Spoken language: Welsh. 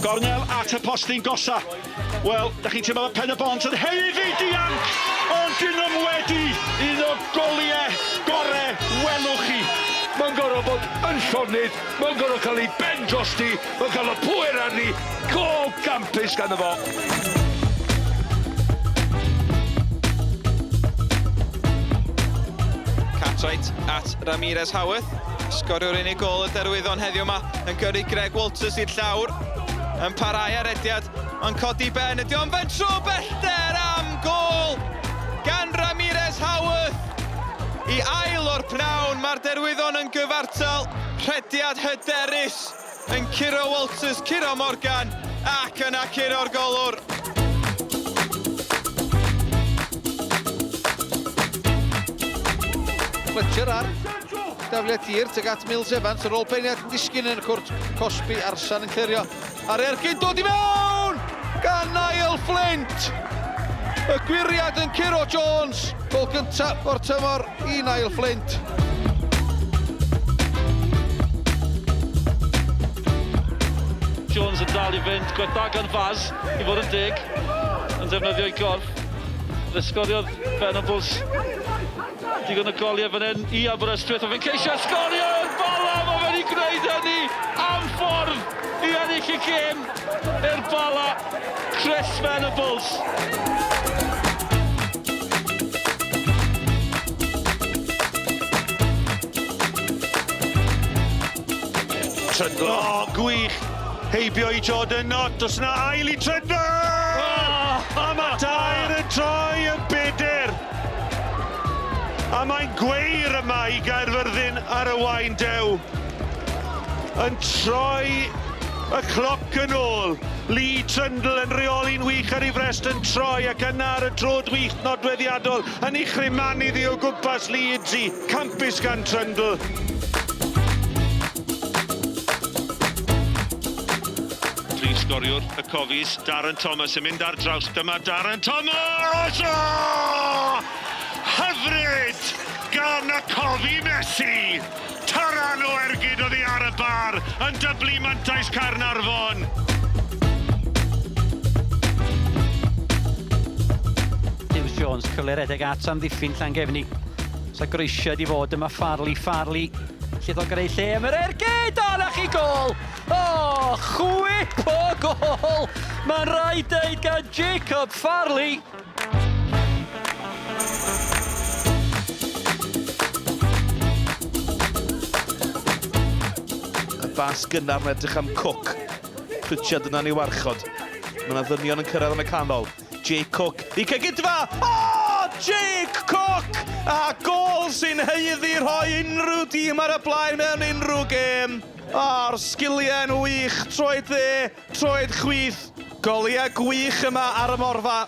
Gornel at y postyn gosa. Wel, da chi'n teimlo Pen y Bont yn haeddu dianc, ond dyn nhw'm wedi un o goliau gore welwch chi. Mae'n gorfod bod yn llonydd, mae'n gorfod cael ei ben drosti, mae'n cael y pŵer arni, gôl gampus ganddo fo. Cartwright at Ramirez Howarth. Sgoriwr unig gôl y Derwyddon heddiw yma yn gyrru Greg Walters i'r llawr. Yn parhau ar rediad, ond codi ben ydi o'n fentro bellter am gôl gan Ramirez Howarth. I ail o'r pnawn, mae'r Derwyddon yn gyfartal. Rhediad hyderus yn curo Walters, curo Morgan ac yna curo'r golwr. Fletcher ar dafliad hir tuag at Mills Evans ar ôl peniad yn disgyn yn y cwrt cosbi Arsan yn clirio a'r ergyd dod i mewn gan Niall Flint y gwyriad yn curo Jones gol gyntaf o'r tymor i Niall Flint. Jones yn dal i fynd, gwaith da gan Faz, i fod yn deg, yn defnyddio ei gorff. Fe sgoriodd Venables digon o goliau fan hyn i Aberystwyth, a fe'n ceisio sgorio i'r Bala, mae fe wedi gwneud hynny am ffordd i ennill y gêm i'r Bala, Chris Venables. Trundle. O, gwych! Heibio i Jordan Knott, os na ail i Trundle! Oh! A mae tair yn troi yn bedyr! A mae'n gweir yma i Gaerfyrddin ar y wain dew. Yn troi y cloc yn ôl. Lee Trundle yn rheoli'n wych ar ei frest yn troi ac yna ar y trod wych nodweddiadol yn ei chrymanu ddi o gwmpas Lee Idzi. Campus gan Trundle. Prif sgoriwr y Cofis, Darren Thomas yn mynd ar draws. Dyma Darren Thomas! Oh! Hyfryd gan y Cofi Messi! Taran o ergyd oddi ar y bar yn dyblu mantais Caernarfon. Hughes Jones, cyfle redeg at amddiffyn Llangefni. Sa groesiad i fod yma Farley, Farley. Lle o greu lle am yr ergyd! O, na chi gol! O, chwip o gol! Mae'n rhaid deud gan Jacob Farley. Y bas gynnar yn edrych am Cook. Pritchard yna'n ei warchod. Mae yna ddynion yn cyrraedd yn y canol. Jake Cook i Cegidfa! O! Jake Cook! A gol sy'n haeddu rhoi unrhyw dîm ar y blaen mewn unrhyw gêm. O'r sgiliau yn wych, troed dde, troed chwith. Goliau gwych yma ar y morfa.